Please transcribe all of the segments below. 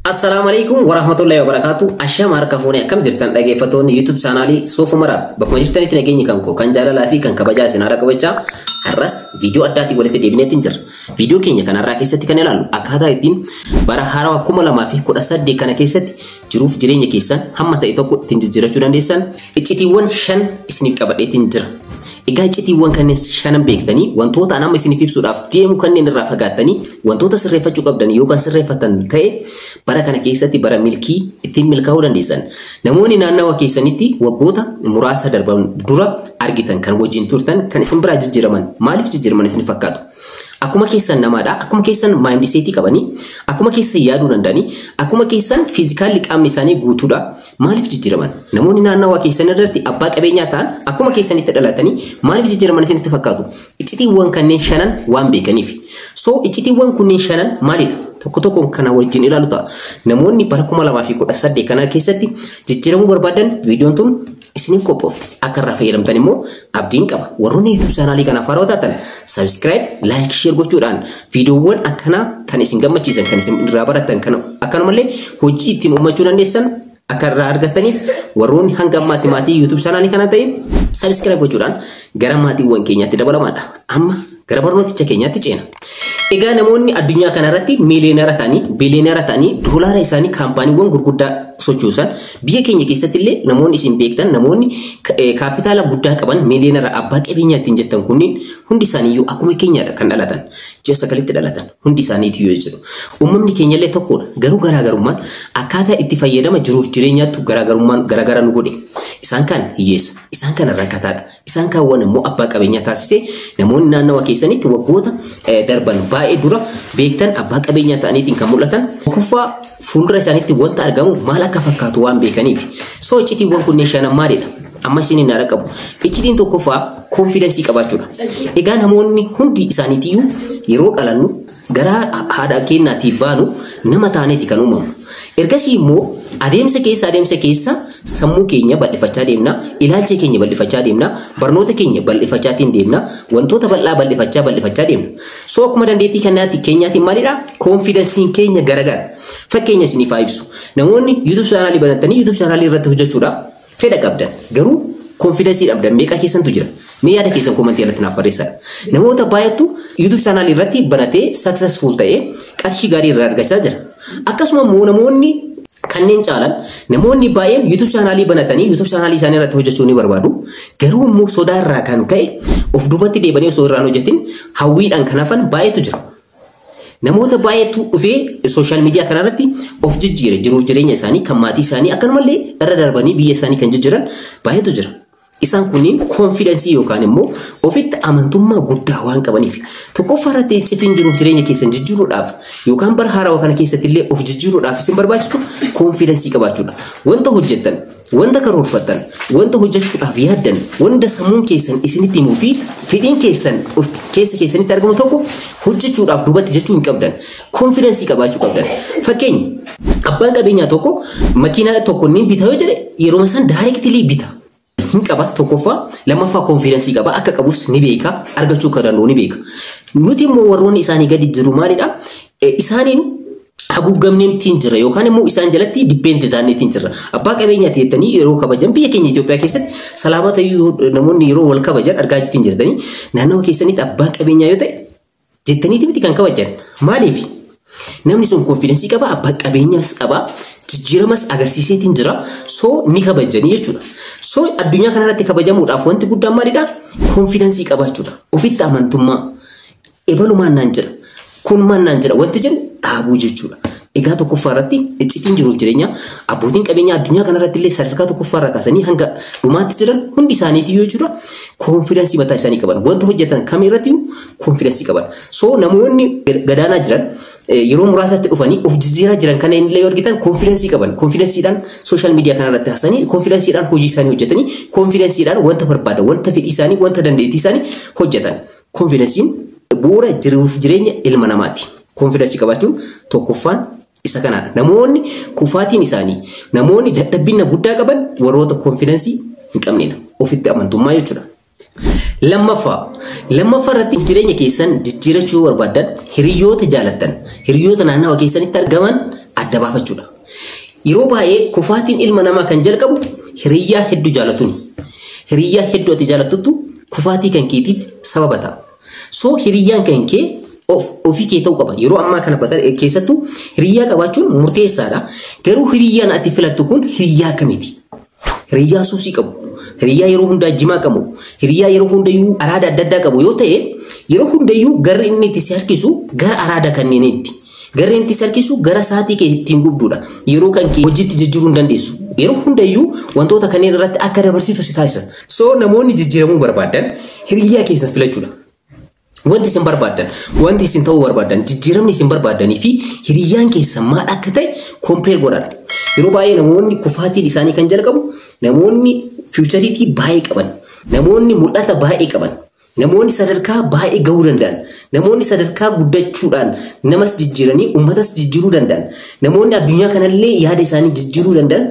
Assalaamu alaikum warahmatullahi wabarakatuh. Ashama harka fuunee, akkam jirtan dhaggeeffattoonni YouTube chaanaalii Soofuma Maraab? Bakkuma jirtanitti nageenyi kan koo kan jaalalaa fi kan kabajaa isin haadha qabachaa, har'as viidiyoo addaatiin walitti deebineetiin jira. Viidiyoo keenya kanarraa keessatti kan ilaallu akkaataa ittiin bara haarawaa 2018 kana keessatti jiruuf jireenya keessan hamma ta'e tokko ittiin jijjiirachuu dandeessan iccitiiwwan 5 isiniif qabadheetiin jira. Egaa iccitiiwwan kanneen shanan beektanii, wantoota amma isiniif ibsuudhaaf deemu kanneen irraa fagaattanii, wantoota sirreeffachuu qabdan yookaan sirreeffatan ta'e, bara kana keessatti bara milkii ittiin milkaa'uu dandeessan. Namoonni naannawa keessanitti waggoota muraasa darban dura argitan, kan wajjin turtan, kan isin biraa jijjiiraman, maaliif jijjiiraman isin fakkaatu? Akkuma keessan namaadha. Akkuma keessan mindsetii qabanii, akkuma keessan yaaduu danda'anii, akkuma keessan physically qaamni isaanii guutuudha. Maaliif jijjiiraman? Namoonni naannawaa keessan irratti abbaa qabeenyaa ta'an akkuma keessanitti dhalatanii maaliif jijjiiraman isinitti fakkaatu? Iccitiiwwan kanneen shanan waan beekaniif. So iccitiiwwan kunneen shanan maalidha? Tokko tokkoon kana wajjin ilaalu ta'a. Namoonni bara 2018 kana keessatti jijjiiramuu barbaadan, viidiyoon tun isiniif qophoofte. Akka irraa fayyadamtan immoo abdiin qaba. Warroonni YouTube chaanaalii kanaaf haarawaa taatan subscribe, like, share gochuudhaan viidiyoowwan akkanaa kan isin gammachiisan, kan isin irraa baratan, kan akkanumallee hojii ittiin uummachuu dandeessan akka irraa argattaniif, warroonni hanga ammaatti maatii YouTube chaanaalii kana ta'e subscribe gochuudhaan gara maatiiwwan keenyaatti dabalamaadha. Amma gara barnooticha keenyaatti ceena. Egaa namoonni addunyaa kanarratti miiliyoonara ta'anii, biliyoonara ta'anii, doolaara isaanii kaampaaniiwwan gurguddaa sochoosan, biyya keenya keessatti illee namoonni isin beektan, namoonni kaapitaala guddaa qaban, miiliyoonara abbaa qabeenyaa ittiin jettan kunniin hundi isaaniiyyuu akkuma keenyaadha kan dhalatan. Ji'a 9tti dhalatan hundi isaaniitu yoo jedhu. Uumamni keenya illee tokkodha. Garuu garaagarummaan akkaataa itti fayyadama jiruuf jireenyaattu garaagarummaan garaagara nu godhe. Isaan kaan hiyyeessa, isaan kaan rakkataadha, isaan kaawwan immoo abbaa qabeenyaa taasisee. Namoonni naannawa keessanitti waggoota darban baay'ee dura beektan abbaa qabeenyaa ta'aniitiin kan mul'atan, tokkoffaa fuuldura isaaniitti wanta argamu maal akka fakkaatu waan beekaniif. So iccitiiwwan kunneen shanan maalidha? Amma isiniin na qabu. Iccitiin tokkoffaa confidence qabaachuudha. Egaa namoonni hundi isaaniitiyyuu yeroo dhalannu, gara haadha keenyaatii baanu, nama taaneeti kan uumamu. Ergasii immoo adeemsa keessa sammuu keenya bal'ifachaa deemna, ilaalcha keenya bal'ifachaa deemna, barnoota keenya bal'ifachaatiin deemna, wantoota bal'aa bal'ifachaa bal'ifachaa deemna. So akkuma dandeettii kanaati keenyaatiin maalidha? Confidenceiin keenya garagara. Fakkeenya isiniif haa ibsu. Namoonni YouTube chaanaalii banatanii YouTube chaanaalii irratti hojjechuudhaaf fedha qabdan, garuu confidence dhabdan meeqa keessantu jira? Mee yaada keessan commentii irratti naaf barreessaa. Namoota baay'eetu YouTube chaanaalii irratti banatee successful ta'ee qarshii gaarii irraa argachaa jira. Akkasuma immoo namoonni kanneen caalan, namoonni baay'een YouTube chaanaalii banatanii YouTube chaanaalii isaanii irratti hojjechuu ni barbaadu. Garuu immoo sodaa irraa kan ka'e of duubatti deebanii osoo irraan hojjetin hawwiidhaan kan hafan baay'eetu jira. Namoota baay'eetu dhufee social media kanarratti of jijjiire, jiruuf jireenya isaanii, kan maatii isaanii, akkanumallee irra darbanii biyya isaanii kan jijjiiran baay'eetu jira. Isaan kunniin confidence yookaan immoo ofitti amantummaa guddaa waan qabaniif. Tokkoffaa irratti iccitiin jiruuf jireenya keessan jijjiiruudhaaf yookaan bara haarawaa kana keessatti illee of jijjiiruudhaaf isin barbaachisu confidence qabaachuudha. Wanta hojjettan, wanta karoorfattan, wanta hojjechuudhaaf yaaddan, wanta sammuun keessan isinitti himuu fi fedhiin keessan keessa keessanitti argamu tokko hojjechuudhaaf duubatti jechuu hin qabdan. Confidence qabaachuu qabdan. Fakkeenya, abbaan qabeenyaa tokko makiinaa tokko ni bita yoo jedhe, yeroo san directly bita. Hin qaba tokkoffaa, lammaffaa confidence qaba, akka qabus ni beeka, argachuu akka danda'u ni beeka. Nuti immoo warroonni isaanii gadi jiru maalidha? Isaaniin haguugamneetiin jira yookaan immoo isaan jalatti depend taaneetiin jira. Abbaa qabeenyaati jettanii yeroo kabajan, biyya keenya Itoophiyaa keessatti salaamata namoonni yeroo wal kabajan argaa jirtiin jirtanii, naannawa keessanitti abbaan qabeenyaa yoo ta'e jettaniiti miti kan kabajan. Maaliif? Namni sun confidence qaba, abbaa qabeenyaas qaba, jijjiiramas agarsiiseetiin jira. So ni kabajanii jechuudha. So addunyaa kanarratti kabajamuudhaaf wanti guddaan maalidha? Confidence qabaachuudha. Ofitti amantummaa. Ebalumaan naan jedha. Kun maal naan jedha wanti jedhu dhaabuu jechuudha. Egaa tokkoffaa irratti iccitiin jiruuf jireenya abbootiin qabeenyaa addunyaa kanarratti illee sadarkaa tokkoffaa irraa kaasanii hanga dhumaatti jiran hundi isaaniitii jechuudha, confidence mataa isaanii qaban. Wanta hojjetan kamirratti confidence qaban. So namoonni gadaanaa jiran yeroo muraasaatti dhufanii of jijjiiraa jiran kana illee yoo argitan confidence qaban. Confidenceiidhaan social media kanarratti haasanii, confidenceiidhaan hojii isaanii hojjetanii, confidenceiidhaan wanta barbaadan, wanta fedhii isaanii, wanta dandeettii isaanii hojjetan. Confidenceiin bu'uura jiruuf jireenya ilma namaati. Confidence qabaachuun tokkoffaan isa kanaadha. Namoonni kufaatiin isaanii, namoonni dadhabbina guddaa qaban warroota confidence hin qabnedha. Ofitti amantummaa jechuudha. Lammaffaa irratti jireenya keessan jijjiirachuu barbaadan, hiriyoota jaalattan, hiriyoota naannawa keessanitti argaman adda baafachuudha. Yeroo baay'ee kufaatiin ilma namaa kan jalqabu hiriyyaa hedduu jaalatuuni. Hiriyyaa hedduu ati jaalattutu kufaatii kan keetiif sababa ta'a. So hiriyyaan kan kee ofii kee ta'uu qaba. Yeroo ammaa kana keessattuu hiriyyaa qabaachuun murteessaadha. Garuu hiriyyaan ati filattu kun hiriyyaa akkamiiti? Hiriyyaa suusii qabu, hiriyyaa yeroo hundaa jimaa qabu, hiriyyaa yeroo hundayyuu araada adda addaa qabu yoo ta'e, yeroo hundayyuu garri inni itti si harkisu gara araada kanneeniitti. Garri inni itti si harkisu gara sa'aatii kee ittiin gubduudha. Yeroo kan kee hojiitti jijjiiruu hin dandeessu. Yeroo hundayyuu wantoota kanneen irratti akka dabarsitu si taasisa. So namoonni jijjiiramuu barbaadan hiriyyaa keessan filachuudha. Wanti isin barbaaddan, wanti isin ta'uu barbaaddan, jijjiiramni isin barbaaddanii fi hiriyyaan keessan maal akka ta'e compare godhadha. Yeroo baay'ee namoonni kufaatiin isaanii kan jalqabu namoonni futurity baay'ee qaban, namoonni mul'ata baay'ee qaban, namoonni sadarkaa baay'ee gahuu danda'an, namoonni sadarkaa guddachuudhaan namas jijjiiranii uummatas jijjiiruu danda'an, namoonni addunyaa kanallee yaada isaanii jijjiiruu danda'an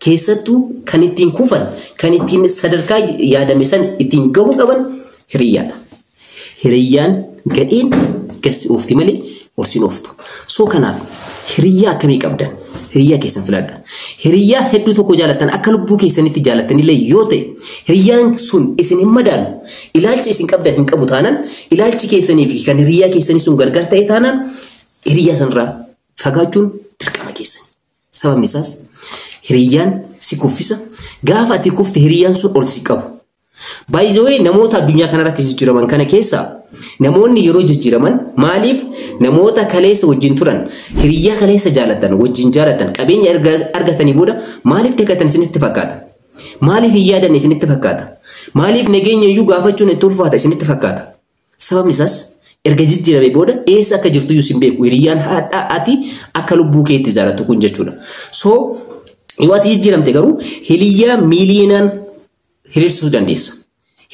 keessattuu kan ittiin kufan, kan ittiin sadarkaa yaadame san ittiin gahuu qaban hiriyyaadha. Hiriyyaan gadheen gassi oofti malee orsiin ooftu. So kanaaf hiriyyaa akkamii qabdan? Hiriyyaa keessan filadha. Hiriyyaa hedduu tokko jaalattan akka lubbuu keessanitti jaalattanillee yoo ta'e, hiriyyaan sun isin hin madaalu. Ilaalcha isin qabdan hin qabu taanaan, ilaalchi keessanii fi kan hiriyyaa keessanii sun gargar ta'e taanaan, hiriyyaa sanarraa fagaachuun dirqama keessani. Sababni isaas hiriyyaan si kuffisa. Gaafa ati kufte hiriyyaan sun ol si qabu. Baay'ee namoota addunyaa kanarratti jijjiiraman kana keessaa namoonni yeroo jijjiiraman maaliif namoota kaleessa wajjin turan, hiriyyaa kaleessa jaalatan, wajjin jaalatan, qabeenya argatanii booda maaliif dagatan isinitti fakkaata? Maaliif hin yaadanne isinitti fakkaata? Maaliif nageenya iyyuu gaafachuun itti ulfaata isinitti fakkaata? Sababni isaas erga jijjiirame booda eessa akka jirtu iyyuu sin beeku hiriyyaan haadha ati akka lubbuu keetti jaalattu kun jechuudha. So yoo ati jijjiiramte garuu hiriyyaa miiliyoonaan hiriirsuu dandeessa.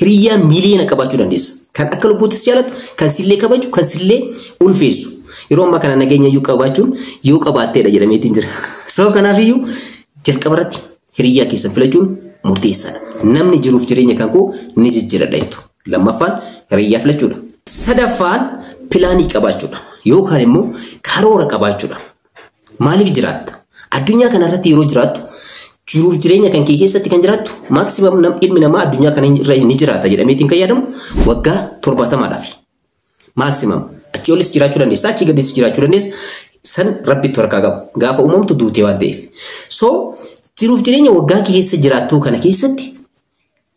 Hiriyyaa miiliyoona qabaachuu dandeessa. Kan akka lubbuuttis jaalatu, kan sillee kabaju, kan sillee ulfeessu. Yeroo ammaa kana nageenya iyyuu qabaachuun yoo qabaatteedha jedhameetiin jira. So kanaafiyyuu jalqaba irratti hiriyyaa keessan filachuun murteessaadha. Namni jiruuf jireenya kan koo ni jijjiiradha jettu. Lammaffaan hiriyyaa filachuudha. Sadaffaan pilaanii qabaachuudha. Yookaan immoo karoora qabaachuudha. Maaliif jiraatta? Addunyaa kanarratti yeroo jiraattu jiruuf jireenya kan kee keessatti kan jiraattu maximum ilmi namaa addunyaa kana irra ni jiraata jedhameetiin kan yaadamu waggaa 70dhaaf. Maximum achii olis jiraachuu dandeessa, achii gadis jiraachuu dandeessa. San rabbitti harkaa qabu. Gaafa uumamtu duutee waan ta'eef. So jiruuf jireenya waggaa keessa jiraattu kana keessatti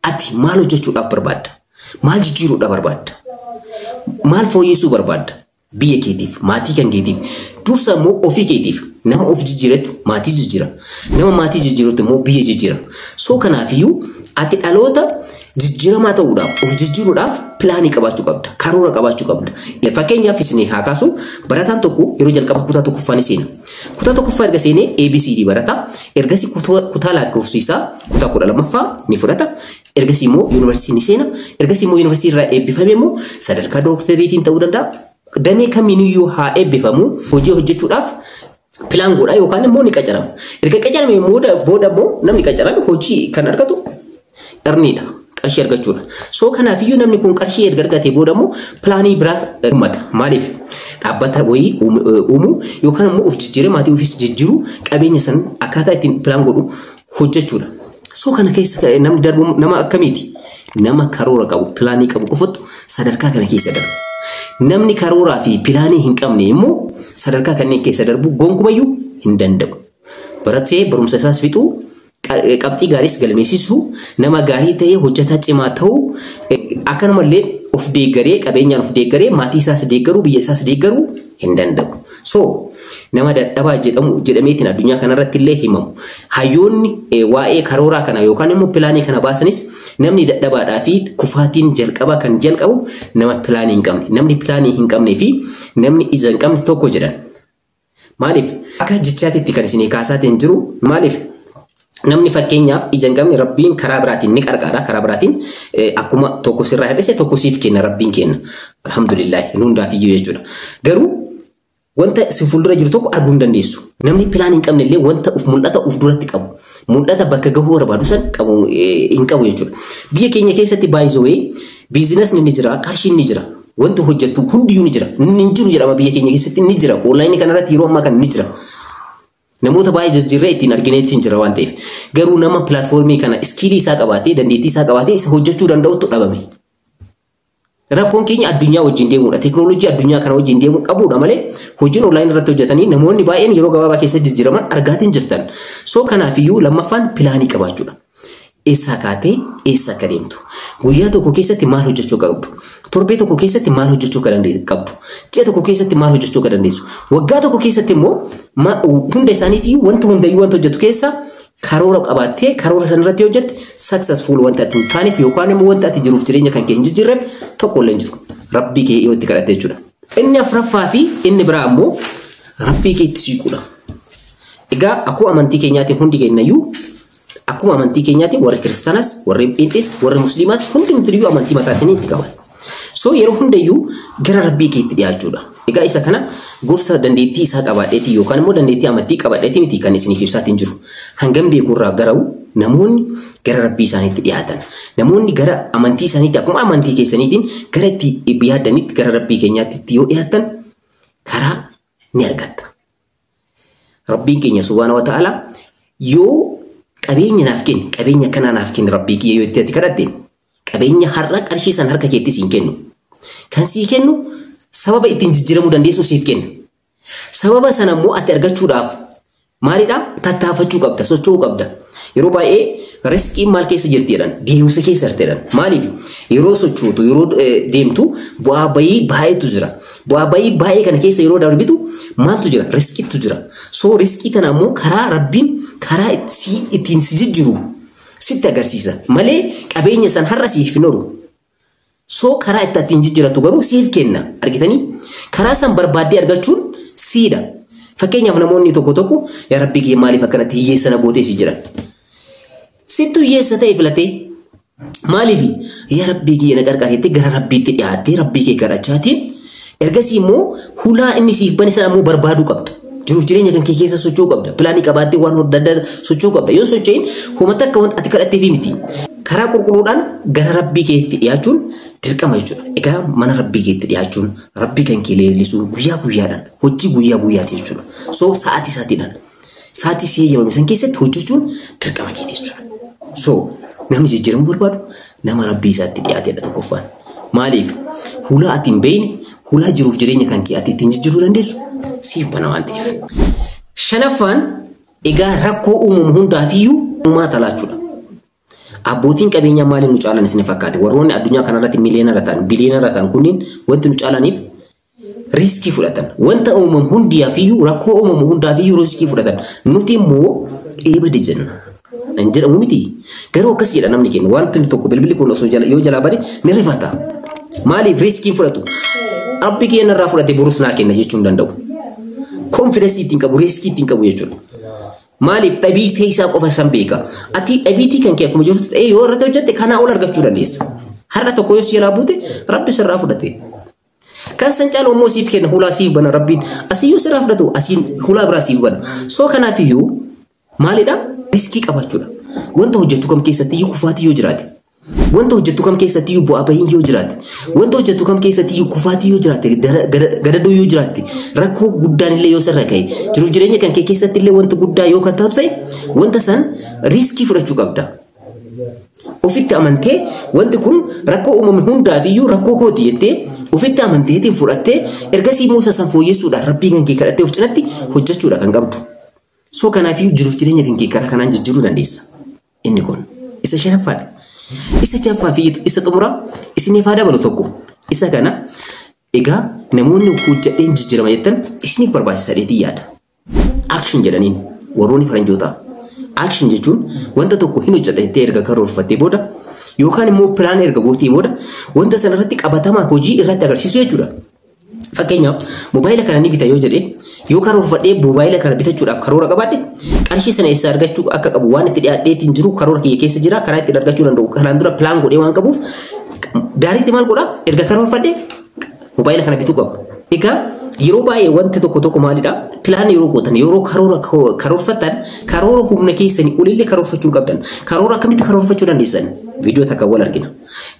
ati maal hojjechuudhaaf barbaadda? Maal jijjiiruudhaaf barbaadda? Maal fooyyessuu barbaadda? Biyya keetiif, maatii kan keetiif, dursa immoo ofii keetiif. Nama of jijjiiretu maatii jijjiira. Nama maatii jijjiiretu immoo biyya jijjiira. So kanaafiyyuu ati dhaloota jijjiiramaa ta'uudhaaf, of jijjiiruudhaaf pilaanii qabaachuu qabda. Karoora qabaachuu qabda. Fakkeenyaaf isin haa kaasu, barataan tokko yeroo jalqaba kutaa tokkoffaa ni seena. Kutaa tokkoffaa erga seenee ABCD barata. Ergasii kutaa lakkoofsiisaa kutaa 12ffaa ni fudhata. Ergasii immoo yuunivarsiitii ni seena. Ergasii immoo yuunivarsiitii irraa eebbifame immoo sadarkaa dookteriitiin ta'uu danda'a. Damee kamiiniyyuu haa eebbifamu hojii hojjechuudhaaf plan godha yookaan immoo ni qacarama. Erga qacarame booda immoo namni qacarame hojii kan argatu dharniidha. Qarshii argachuudha. So kanaafiyyuu namni kun qarshii erga argatee booda immoo pilaanii biraa uummata. Maaliif? Dhaabbata wayii uumuu yookaan immoo of jijjiiree maatii ofiis jijjiiruu, qabeenya san akkaataa ittiin plan godhu hojjechuudha. So kana keessa namni darbu nama akkamiiti? Nama karoora qabu, pilaanii qabu qofattu sadarkaa kana keessa darba. Namni karooraa fi pilaanii hin qabne immoo sadarkaa kanneen keessa darbu gonkumayyuu hin danda'u. Baratee barumsa isaas fixuu, qabxii gaariis galmeessisuu, nama gaarii ta'ee hojjetaa cimaa ta'uu, akkanumallee of deeggaree, qabeenyaan of deeggaree, maatii isaas deeggaruu, biyya isaas deeggaruu hin danda'u. So nama dadhabaa jedhamu jedhameetiin addunyaa kanarratti illee himamu. Hayyoonni waa'ee karooraa kana yookaan immoo pilaanii kana baasanis namni dadhabaadhaa fi kufaatiin jalqabaa kan jalqabu nama pilaanii hin qabne. Namni pilaanii hin qabnee fi namni ija hin qabne tokko jedhan. Maaliif? Akka jechaatitti kan isinii kaasaatiin jiru maaliif? Namni fakkeenyaaf ija hin qabne rabbiin karaa biraatiin ni qarqaara. Karaa biraatiin akkuma tokko sirraa hir'ise tokko siif kenna rabbiin kenna. Alhamdulillah nu hundaaf iyyuu jechuudha. Garuu wanta si fuuldura jiru tokko arguu hin dandeessu. Namni pilaan hin qabne illee wanta of mul'ata of duratti qabu. Mul'ata bakka gahuu barbaadu san qabu hin qabu jechuudha. Biyya keenya keessatti baay'isoo biizinasni ni jira, qarshiin ni jira. Wanti hojjettu hundiyyuu ni jira. Inni hin jiru jedhama biyya keenya keessatti ni jira. Onlaayinii kanarratti yeroo ammaa kana ni jira. Namoota baay'ee jijjiirree ittiin argineetiin jira waan ta'eef. Garuu nama pilaatfoormii kana skill isaa qabaatee, dandeettii isaa qabaatee isa hojjechuu danda'utu dhabame. Rakkoon keenya addunyaa wajjin deemuudha. Teekinooloojii addunyaa kana wajjin deemuu dhabuudha malee hojiin online irratti hojjetanii namoonni baay'een yeroo gabaabaa keessa jijjiiraman argaatiin jirtan. So kanaafiyyuu lammaffaan pilaanii qabaachuudha. Eessaa kaatee eessa akka deemtu? Guyyaa tokko keessatti maal hojjechuu qabdu? Torbee tokko keessatti maal hojjechuu qabdu? Ji'a tokko keessatti maal hojjechuu akka dandeessu? Waggaa tokko keessatti immoo hunda isaaniitii wanta hundayyuu wanta hojjetu keessa karoora qabaattee karoora sanarratti hojjette successful wanta ati hin taaneef yookaan immoo wanta ati jiruuf jireenya kan kee hin jijjiirreef tokko illee hin jiru. Rabbii kee yoo itti kadhatte jechuudha. Inni afuraffaa fi inni biraa immoo rabbii kee itti siquudha. Egaa akkuma amantii keenyaatiin hundi keenyayyuu, akkuma amantii keenyaatiin warri kiristaanaas, warri pheenxees, warri musliimaas hundumtiyyuu amantii mataa isaanii itti qaban. So yeroo hundayyuu gara rabbii keetti dhiyaachuudha. Egaa isa kana gorsa dandeettii isaa qabaadheetii yookaan immoo dandeettii amantii qabaadheetii miti kan isiniif ibsaatiin jiru. Hangam beekurraa garuu namoonni gara rabbii isaaniitti dhiyaatan. Namoonni gara amantii isaaniitti, akkuma amantii keessaniitiin gara itti yaaddanitti, gara rabbii keenyaatti yoo dhiyaatan karaa ni argatta. Rabbiin keenya subhaana wa ta'ala yoo qabeenya naaf kenni, qabeenya kanaa naaf kenni rabbii kiyya yoo itti ati kadhatte, qabeenya har'a qarshii san harka keetti siin kennu. Kan sii kennu sababa ittiin jijjiiramuu dandeessu siif kenna. Sababa sana immoo ati argachuudhaaf maalidhaa? Tattaafachuu qabda, socho'uu qabda. Yeroo baay'ee riskiin maal keessa jirti jedhan, deemsa keessa jirti jedhan. Maaliif? Yeroo sochootu, yeroo deemtu bu'aa bayii baay'eetu jira. Bu'aa bayii baay'ee kana keessa yeroo darbitu maaltu jira? Riskiitu jira. So riskii kana immoo karaa rabbiin karaa ittiin si jijjiiru sitti agarsiisa. Malee qabeenya san har'a siif hin horu. So karaa itti ittiin jijjiiratu garuu siif kenna. Argitanii? Karaa san barbaaddee argachuun siidha. Fakkeenyaaf namoonni tokko tokko yaa rabbii kiyya maaliif akkanatti hiyyeessa na gootee si jedhan. Sittu hiyyeessa ta'e filatee maaliif yaa rabbii kiyya na qarqareetti gara rabbiitti dhiyaattee rabbii kee kadhachaatiin ergasii immoo hulaa inni siif bane sana immoo barbaaduu qabda. Jiruuf jireenya kan kee keessa socho'uu qabda. Pilaanii qabaattee waan adda addaa socho'uu qabda. Yoo socho'in homa takka wanta ati kadhatteefi miti. Karaa qulqulluudhaan gara rabbii keetti dhiyaachuun dirqama jechuudha. Egaa mana rabbii keetti dhiyaachuun, rabbii kan kee leellisuun guyyaa guyyaadhaan hojii guyyaa guyyaati jechuudha. So sa'aatii sa'aatiidhaan sa'aatii si eeyyamame san keessatti hojjechuun dirqama keeti jechuudha. So namni jijjiiramuu barbaadu nama rabbii isaatti dhiyaatedha tokkoffaan. Maaliif? Hulaa ati hin beekne, hulaa jiruuf jireenya kan kee ati ittiin jijjiiruu dandeessu siif bana waan ta'eef. Shanaffaan egaa rakkoo uumamu hundaafiyyuu uumaa talaachuudha. Abbootiin qabeenyaa maaliin nu caalan isin fakkaate? Warroonni addunyaa kanarratti miiliyoonara ta'an, biliyoonara ta'an kunniin wanti nu caalaniif riiskii fudhatan. Wanta uumamu hundaafiyyuu, rakkoo uumamu hundaafiyyuu riiskii fudhatan. Nuti immoo eebade jenna. Hin jedhamu miti. Garuu akkas jedha namni keenya. Wanti tokko bilbilli kun osoo yoo jalaa bade ni rifata. Maaliif riiskiin fudhatu? Rabbi keenya irraa fudhate borus naa kenna jechuu hin danda'u. Confidence ittiin qabu, riiskii ittiin qabu jechuudha. Maaliif dhabiitee isaa qofa san beeka. Ati dhabiitii kan kee akkuma jirtu ta'ee yoo irratti hojjette kanaa ol argachuu dandeessa. Har'a tokko yoo si jalaa buute rabbi sirraa fudhate. Kan san caalu immoo siif kenna, hulaa siif bana rabbiin. Asii yoo sirraa fudhatu asiin hulaa biraa siif bana. So kanaafiyyuu maalidha? Riskii qabaachuudha. Wanta hojjettu kam keessatti iyyuu kufaatii yoo jiraate, wanta hojjettu kam keessatti iyyuu bu'aa bahiin yoo jiraate, wanta hojjettu kam keessatti iyyuu kufaatii yoo jiraate, gadadoo yoo jiraate, rakkoo guddaan illee yoo sirra ka'e, jiruuf jireenya kan kee keessatti illee wanta guddaa yoo kan taatu ta'e, wanta san riiskii fudhachuu qabda. Ofitti amantee wanti kun rakkoo uumame hundaafiyyuu rakkoo kooti jettee ofitti amanteetiin fudhattee ergasii immoo isa san fooyyessuudhaan rabbii kan kee kadhattee of cinatti hojjechuudha kan qabdu. So kanaafiyyuu jiruuf jireenya kan kee karaa kanaan jijjiiruu dandeessa. Inni kun isa shanaffaadha. Isa jaffaa fi isa xumuraa isiniif haa dabalu tokko. Isa kana egaa namoonni hojjedheen jijjiirama jettan isiniif barbaachisa dheetii yaada. Action jedhaniin warroonni faranjootaa. Action jechuun wanta tokko hin hojjedha jettee erga karoorfattee booda yookaan immoo pilaan erga gootee booda wanta sana irratti qabatamaan hojii irratti agarsiisu jechuudha. Fakkeenyaaf moobaayila kana ni bita yoo jedhee yoo karoorfadhee moobaayila kana bitachuudhaaf karoora qabaadhe, qarshii sana eessaa argachuu akka qabu waan itti dhiyaadheetiin jiru karoora kiyya keessa jira, karaa ittiin argachuu danda'u kanaan dura pilaan godhee waan qabuuf daariitti maal godhaa? Erga karoorfadhee moobaayila kana bituu qaba. Egaa yeroo baay'ee wanti tokko tokko maalidha? Pilaan yeroo gootan, yeroo karoora karoorfattan, karoora humna keessanii olillee karoorfachuu qabdan. Karoora akkamitti karoorfachuu dandeessan? Viidiyoo takka wal argina.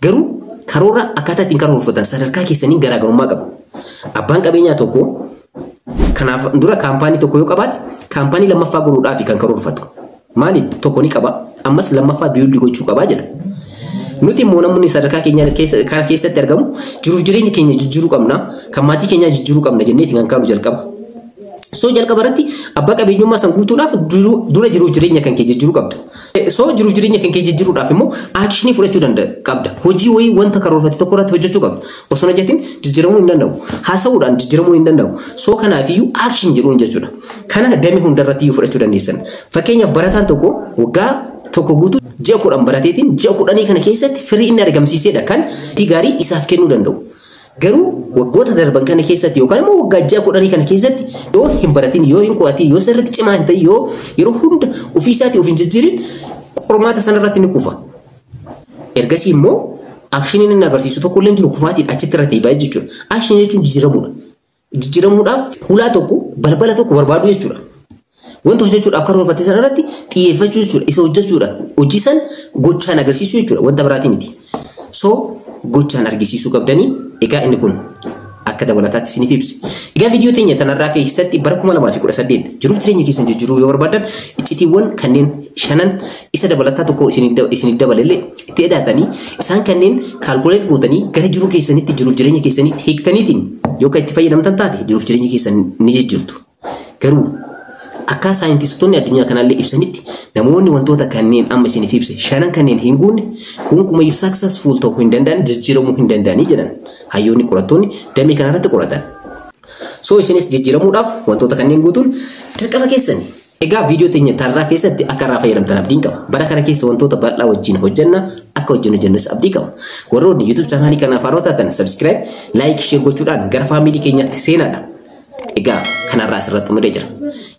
Garuu karoora akkaataa ittiin karoorfatan sadarkaa keessanii garaagarummaa qaba. Abbaan qabeenyaa tokko Kanaaf dura kaampaanii tokko yoo qabaate kaampaanii lammaffaa godhuudhaaf kan karoorfatu. Maaliif tokko ni qaba ammas lammaffaa build gochuu qabaa jedha. Nuti immoo namni sadarkaa keenya kana keessatti argamu jiruuf jireenya keenya jijjiiruu qabna, kan maatii keenyaa jijjiiruu qabna jenneeti kan kaanu jalqaba. So jalqaba irratti abbaa qabeenyummaa san guutuudhaaf dura jiruuf jireenya kan kee jijjiiruu qabda. So jiruuf jireenya kan kee jijjiiruudhaaf immoo action fudhachuu qabda. Hojii wayii wanta karoorfate tokko irratti hojjechuu qabda. Osoo hin hojjetin jijjiiramuu hin danda'u. Haasa'uudhaan jijjiiramuu hin danda'u. So kanaafiyyuu action jedhuun jechuudha. Kana damee hundarratti iyyuu fudhachuu dandeessan. Fakkeenyaaf barataan tokko waggaa tokko guutuu ji'a 10 barateetiin ji'a 10 kana keessatti firii inni argamsiisedha kan gaarii isaaf kennuu danda'u. Garuu waggoota darban kana keessatti yookaan immoo waggaa ji'a 10 kana keessatti yoo hin baratin, yoo hin qo'atin, yoo sirriitti cimaa hin ta'in, yoo yeroo hunda ofii isaatii of hin jijjiirin qormaata sanarratti ni kufa. Ergasii immoo actioniin inni agarsiisu tokko illee hin jiru, kufaatiin achitti irratti baay'ee jechuudha. Action jechuun jijjiiramuudha. Jijjiiramuudhaaf hulaa tokko balbala tokko barbaadu jechuudha. Wanta hojjechuudhaaf karoorfatte sanarratti xiyyeeffachuu jechuudha. Isa hojjechuudha. Hojii san gochaan agarsiisuu jechuudha. Wanta biraatii miti. So gochaan argisiisuu qabdanii. Egaa inni kun akka dabalataatti isiniif ibse. Egaa viidiyoo teenya tanarraa keessatti bara 2018 jiruuf jireenya keessan jijjiiruu yoo barbaadan iccitiiwwan kanneen shanan isa dabalataa tokko isiniif dabalellee itti edaatanii isaan kanneen calculate gootanii gara jiruu keessanitti jiruuf jireenya keessanitti hiiktaniitiin yoo kan itti fayyadamtan taate jiruuf jireenya keessan ni jijjiirtu. Garuu akka saayintistoonni addunyaa kanallee ibsanitti namoonni wantoota kanneen amma isiniif ibse shanan kanneen hin guunne gonkumayyuu successful ta'uu hin danda'an, jijjiiramuu hin danda'anii jedhan hayyoonni qorattoonni damee kanarratti qoratan. So isinis jijjiiramuudhaaf wantoota kanneen guutuun dirqama keessani. Egaa viidiyoo teenya tarraa keessatti akka irraa fayyadamtan abdiin qaba. Bara kana keessa wantoota bal'aa wajjin hojjenna, akka wajjin hojjennus abdii qaba. Warroonni YouTube chaanaalii kanaaf haaraa taatan subscribe, like, share gochuudhaan gara faamilii keenyaatti seenaadha. Egaa kanarraa asirratti xumuree jira.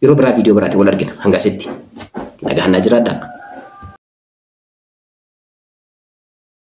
Yeroo biraa viidiyoo biraatti wal argina. Hanga asitti nagaan naa jiraadhaa.